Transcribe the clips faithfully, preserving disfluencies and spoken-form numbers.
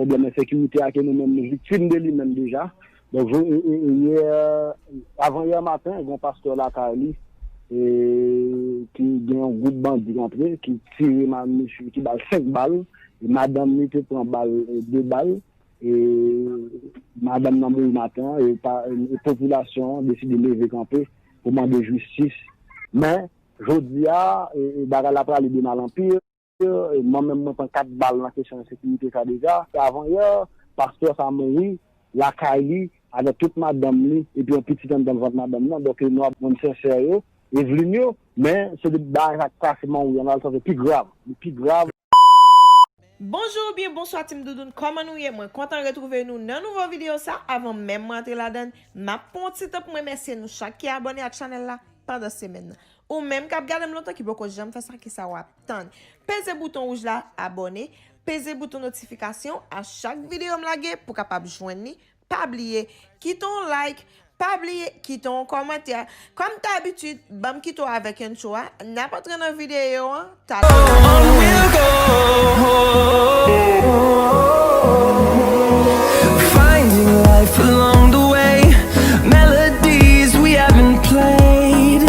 pwoblèm ensekirite a ke nou menm nou viktim de li menm deja. Donk, jou, e, e, e, yè, avan yè maten, gen yon pastè lakay li, e, ki gen yon gwoup bandi rantre, ki tire ma-, mesye, ki ba l senk bal, e madanm li te pran bal, e, de bal, e madanm nan mouri maten an, e pa, e popilasyon an deside leve kanpe pou mande jistis. Men, jodi a, e, e bagay la prale de mal an pi. E mwen menm, mwen pran kat bal nan kesyon ensekirite sa deja. Avan yè, pastè sa mouri lakay li avèk tout madanm li, epi yon pitit anndan vant madanm nan. Donk, nou ap rann sensè yo, Evelyn yo, men se de bagay sa k pase mouri an, sa se pi grav, li pi grav. Bonjou oubyen bonswa Team Doudoune, kòman nou ye? Mwen kontan retwouve nou nan nouvo videyo sa. Avan menm mwen antre ladann, m ap pran yon ti tan pou m remèsye nou chak ki abòne ak chanèl la pandan semèn nan. Ou menm k ap gade m lontan ki poko janm fè sa, kisa w ap tann? Peze bouton wouj la, abòne, peze bouton notifikasyon a chak videyo m lage pou w kapab jwenn li. Pa bliye kite yon like, pa bliye kite yon kòmantè. Kòm dabitid, ban m kite w avèk intro a, n ap antre nan videyo an talè. Finding life along the way, melodies we haven't played.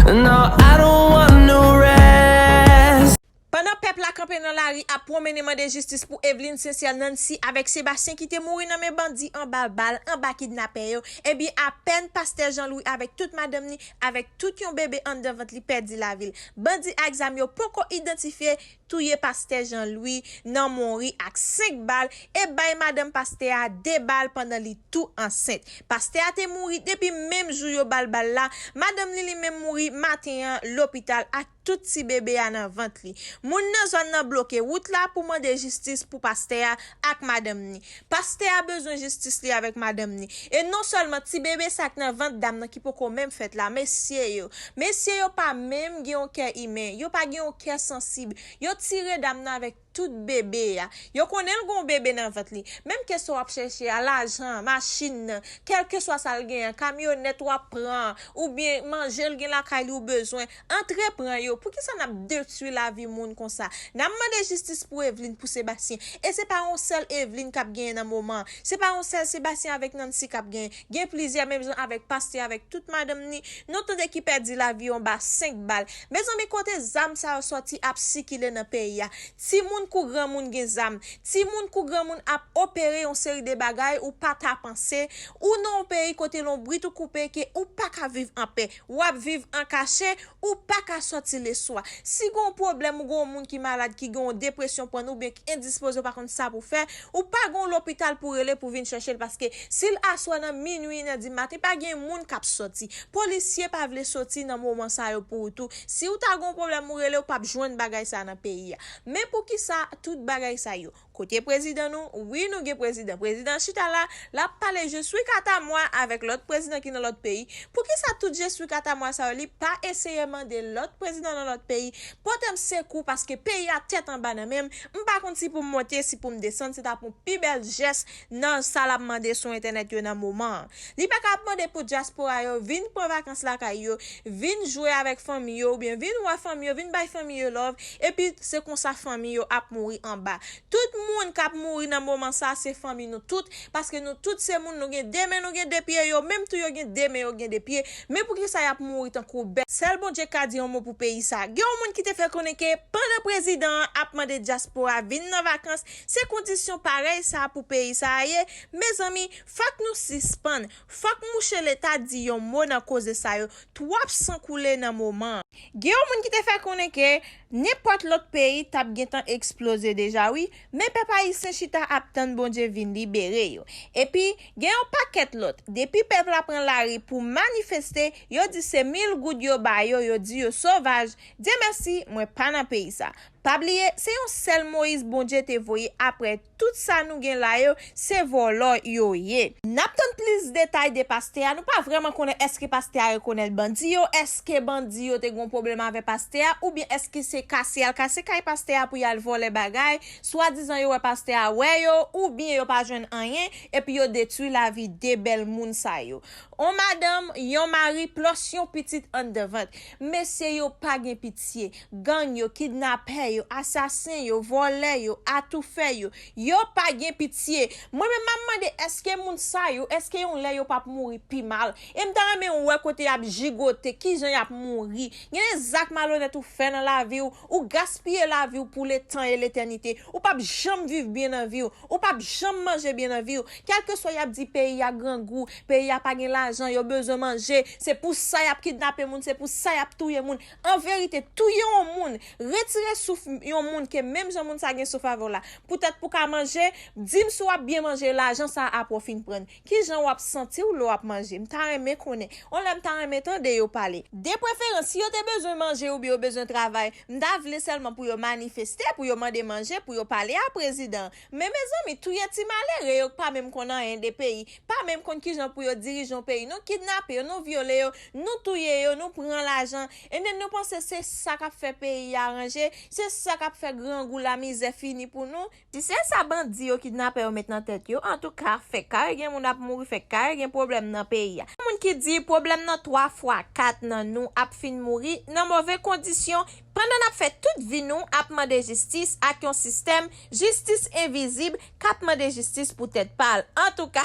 No, I don't want no rest. Pandan pèp la kanpe nan lari ap pwonmennen mande jistis pou Evelyn Sincère Nancy avèk Sébastien ki te mouri nan men bandi anba bal, anba kidnapè yo, ebyen apèn pastè Jean Louis avèk tout madanm ni, avèk tout yon bebe anndan vant li pèdi lavi l. Bandi ak zam yo poko idantifye touye pastè Jean Louis nan Monri ak senk bal e bay madanm pastè a de bal pandan li tou ansent. Pastè a te mouri depi menm jou yo ba l bal la, madanm li li menm mouri maten an lopital ak tout ti bebe a nan vant li. Moun nan zòn nan bloke wout la pou mande jistis pou pastè a ak madanm ni. Pastè a bezwen jistis li avèk madanm ni. E non sèlman ti bebe sa k nan vant dam nan ki poko menm fèt la, mesye yo. Mesye yo pa menm gen yon kè imen, yo pa gen yon kè sansib. Yo tire dam nan avèk tout bebe a. Yo konnen l gen yon bebe nan vant li. Menm keswa w ap chèche a, lajan, machin nan, kèlkeswa sa l genyen, kamyonèt w ap pran, oubyen manje l gen lakay li ou bezwen, antre pran yo. Poukisa n ap detwi lavi moun konsa? N ap mande jistis pou Evelyn, pou Sébastien. E se pa yon sèl Evelyn k ap genyen nan moman an. Se pa yon sèl Sébastien avèk Nancy k ap genyen. Gen plizyè menm jan avèk pastè avèk tout madanm ni. Nou tande ki pèdi lavi yo anba senk bal. Mezanmi, kote zam sa yo sòti ap sikile nan peyi a? Timoun kou granmoun gen zam. Timoun kou granmoun ap opere yon seri de bagay ou pa ta panse. Ou nan yon peyi kote lonbrit ou koupe ke ou pa ka viv anpè. W ap viv an kache, ou pa ka sòti leswa. Si gen yon pwoblèm, ou gen yon moun ki malad, ki gen yon depresyon pran oubyen ki endispoze, ou pa konn sa pou fè, ou pa gen yon lopital pou rele pou vin chèche l paske si l aswè nan minwi, inè di maten, pa gen moun k ap sòti. Polisye pa vle soti nan moman sa yo pou ou tou. Si ou ta gen yon pwoblèm ou rele, ou p ap jwenn bagay sa nan peyi a. Men poukisa tout bagay sa yo? Kote prezidan nou? Wi, nou gen prezidan. Prezidan chita la, l ap pale je suis quant à moi avèk lòt prezidan ki nan lòt peyi. Poukisa tout je suis quant à moi sa yo, li pa eseye mande lòt prezidan nan lòt peyi pote m sekou paske peyi a tèt anba nan men m. M pa konn si pou m monte, si pou m desann, se t ap yon pi bèl jès nan sa l ap mande sou entènèt yo nan moman an. Li pa ka ap mande pou dyaspora yo vin pran vakans lakay yo, vin jwe avèk fanmi yo oubyen vin wè fanmi yo, vin bay fanmi yo love, epi se konsa fanmi yo ap mouri anba. Tout moun k ap mouri nan moman sa se fanmi nou tout, paske nou tout se moun, nou gen de men, nou gen de pye, yo menm tou yo gen de men, yo gen de pye. Men poukisa y ap mouri tankou bèt? Sèl Bondye ka di yon mo pou peyi sa. Gen yon moun ki te fè konnen ke pandan prezidan an ap mande dyaspora vin nan vakans, se kondisyon parèy sa pou peyi sa a ye. Mezanmi, fòk nou sispann. Fòk mouche Leta di yon mo nan koze sa yo. Twòp san koule nan moman an. Gen yon moun ki te fè konnen ke nenpòt lòt peyi t ap gentan eksploze deja wi, men pèp ayisyen chita ap tann Bondye vin libere yo. Epi, gen yon pakèt lòt, depi pèp la pran lari pou manifeste, yo di se mil goud yo ba yo, yo di yo sovaj. Dye mèsi, mwen pa nan peyi sa. Pa bliye, se yon sèl Moyiz Bondye te voye apre tout sa nou gen la yo, se vòlò yo ye. N ap tann plis detay de pastè a, nou pa vrèman konnen èske pastè a rekonèt bandi yo, èske bandi yo te gen yon pwoblèm avè pastè a, oubyen èske se kase y al kase kay pastè a pou y al vòlè bagay, swadizan yo wè pastè a wè yo, oubyen yo pa jwenn anyen, epi yo detwi lavi de bèl moun sa yo. On madanm, yon mari, plòs yon pitit anndan vant. Mesye yo pa gen pitye. Gang yo, kidnapè yo asasen, yo vòlè, yo atoufè, yo, yo pa gen pitye. Mwen menm m ap mande, èske moun sa yo, èske yon lè yo p ap mouri pi mal? E m ta renmen wè kote y ap jigote, kijan y ap mouri. Gen de zak malonèt ou fè nan lavi w, ou gaspiye lavi w pou letan e letènite. Ou p ap janm viv byen nan vi w. Ou p ap janm manje byen nan vi w. Kèlkeswa y ap di peyi a grangou, peyi a pa gen lajan, yo bezwen manje. Se pou sa y ap kidnape moun, se pou sa y ap touye moun. An verite, touye yon moun, retire souf yon moun ke menm jan moun sa gen souf avè w la. Poutèt pou ka manje, di m si w ap byen manje, lajan sa apre w fin pran. Kijan w ap santi w lè w ap manje? M ta renmen konnen. On lè m ta renmen tande yo pale. De preferans, si yo te bezwen manje oubyen yo bezwen travay, m ta vle sèlman pou yo manifeste, pou yo mande manje, pou yo pale a prezidan. Men mezanmi, touye ti malere yo k pa menm konn anyen de peyi, pa menm konn kijan pou yo dirije yon peyi. Nou kidnape yo, nou vyole yo, nou touye yo, nou pran lajan. And then nou panse se sa k ap fè peyi a ranje, se sa k ap fè grangou lamizè fini pou nou. Si se sa bandi yo, kidnapè yo met nan tèt yo, antouka, fèk kare gen moun ap mouri, fèk kare gen pwoblèm nan peyi a. Moun ki di pwoblèm nan twa fwa kat nan nou ap fin mouri nan move kondisyon, pandan n ap fè tout vi nou ap mande jistis ak yon sistèm jistis envizib k ap mande jistis pou tèt pa l. Antouka,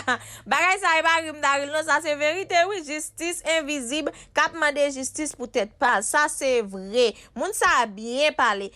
bagay sa e pa ri m ta ri l non, sa se verite wi, jistis envizib k ap mande jistis pou tèt pa l. Sa se vre. Moun sa a byen pale.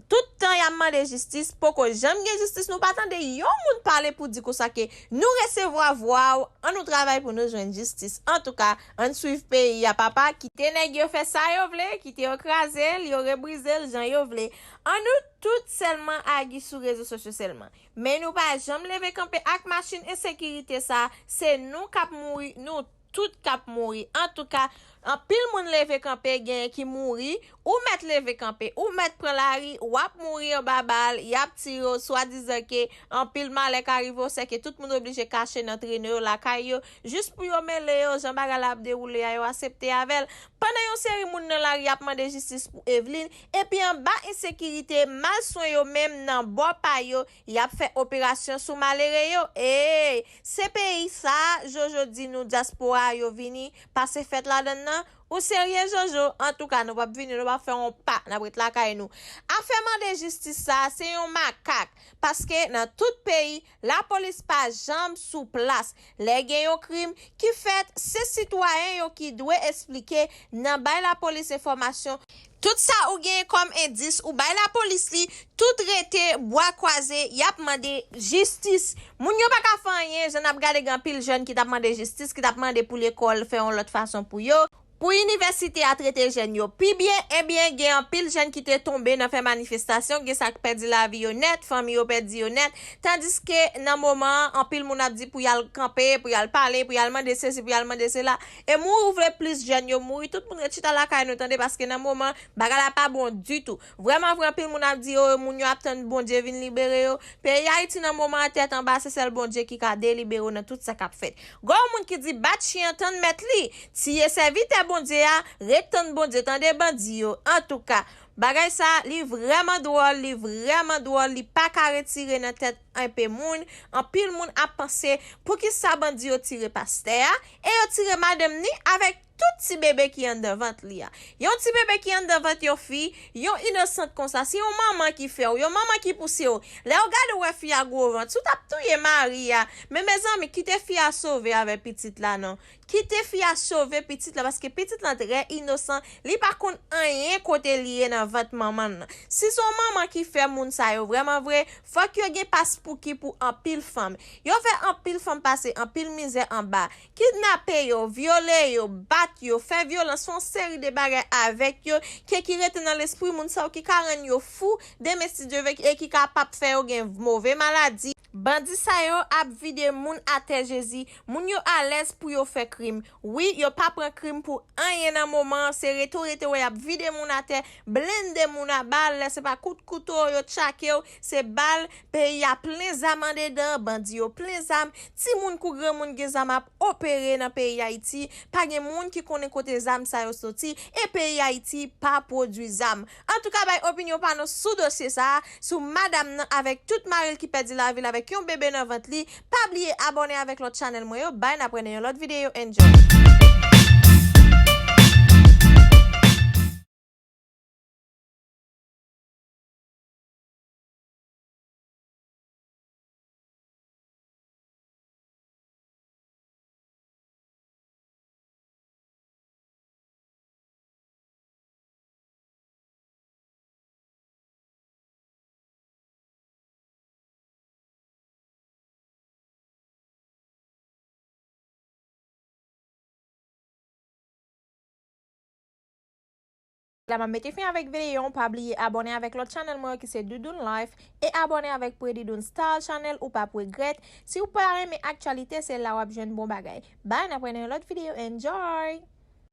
Tout tan y ap mande jistis, poko janm gen jistis, nou pa tande yon moun pale pou di konsa ke nou resevwa vwa w, ann nou travay pou nou jwenn jistis. Antouka, ann swiv peyi a, papa, kite nèg yo fè sa yo vle, kite yo kraze l, yo rebrize l jan yo vle. Ann nou tout sèlman agi sou rezo sosyo sèlman. Men nou pa janm leve kanpe ak machin ensekirite sa, se nou k ap mouri, nou tout k ap mouri. Antouka, anpil moun leve kanpe, genyen ki mouri, ou mèt leve kanpe, ou mèt pran lari, w ap mouri anba bal, y ap tire w, swadizan ke anpil malè ka rive w, sèke tout moun oblije kache nan trennen yo lakay yo, jis pou yo mele yo, jan bagay la ap dewoule a, yo asepte avè l. Pandan yon seri moun nan lari ap mande jistis pou Eveline, epi anba ensekirite, mal swen yo menm nan bò pa yo, y ap fè operasyon sou malere yo. Ey! Se peyi sa, Jojo di nou dyaspora yo vini pase fèt ladann nan? Ou serye, Jojo? Antouka, nou p ap vini, nou p ap fè yon pa, n ap ret lakay nou. Afè mande jistis sa, se yon makak, paske nan tout peyi, lapolis pa janm sou plas. Lè gen yon krim ki fèt, se sitwayen yo ki dwe esplike nan bay lapolis enfòmasyon. Tout sa ou genyen kòm endis, ou bay lapolis li, tout rete bwa kwaze, y ap mande jistis. Moun yo pa ka fè anyen, jan n ap gade gen anpil jèn ki t ap mande jistis, ki t ap mande pou lekòl fè yon lòt fason pou yo, pou inivèsite a trete jèn yo pi byen, ebyen, gen anpil jèn ki te tonbe nan fè manifestasyon, gen sa k pèdi lavi yo nèt, fanmi yo pèdi yo nèt, tandiske nan moman an, anpil moun ap di pou y al kanpe, pou y al pale, pou y al mande sesi, pou y al mande sela. E mouri, ou vle plis jèn yo mouri, tout moun ret chita lakay nou, tande, paske nan moman, bagay la pa bon ditou. Vrèman vre, anpil moun ap di, o, moun yo ap tann Bondye vin libere yo. Peyi Ayiti nan moman an tèt anba, se sèl Bondye ki ka delibere w nan tout sa k ap fèt. Gen yon moun ki di, bat chen an, tann mèt li. Tiye sèvitè Bondye a, ret tann Bondye, tande bandi yo. Antouka, bagay sa, li vrèman dwòl, li vrèman dwòl, li pa ka retire nan tèt enpe moun. Anpil moun ap panse, poukisa bandi yo tire pastè a, e yo tire madanm ni avèk tout ti bebe ki anndan vant li a. Yon ti bebe ki anndan vant yon fi, yon inosant konsa, se yon manman ki fè w, yon manman ki pouse w. Lè w gade w wè fi a gwo vant, si w t ap touye mari a, men mezanmi, kite fi a sove avè pitit la non. Kite fi a sove pitit la, paske pitit la trè inosan, li pa konn anyen kote li ye nan vant manman l nan. Si se yon manman ki fè moun sa yo vrèman vre, fòk yo gen pas pouki pou anpil fanm. Yo fè anpil fanm pase anpil mizè anba. Kidnape yo, vyole yo, bat yo, fè vyolans, fè yon seri de bagay avèk yo, ke ki rete nan lespri moun sa yo, ki ka rann yo fou, demen si Dye vle, e ki kapab fè yo gen move maladi. Bandi sa yo ap vide moun atè Jezi, moun yo alèz pou yo fè krim. Wi, yo pa pran krim pou anyen nan moman an, se rete w rete wè y ap vide moun atè, blende moun a bal, lè se pa kout kouto yo tchake w, se bal, peyi a plen zam andedan, bandi yo plen zam, timoun kou granmoun gen zam ap opere nan peyi Ayiti, pa gen moun ki konnen kote zam sa yo soti, e peyi Ayiti pa pwodui zam. Antouka, bay opinyon pa nou sou dosye sa a, sou madanm nan avèk tout mari l ki pèdi lavi l avèk yon bebe nan vant li. Pa bliye abòne avèk lòt chanèl mwen yo. Bye, n ap wè nan yon lòt videyo. Enjoy! La m ap mete fen avèk videyo an, pa bliye abòne avèk lòt chanèl mwen yo ki se Doudoune Life e abòne avèk Predidoune Style Channel, ou p ap regrèt. Si w pa renmen aktyalite, se la w ap jwenn bon bagay. Bye, n ap wè nan yon lòt videyo. Enjoy!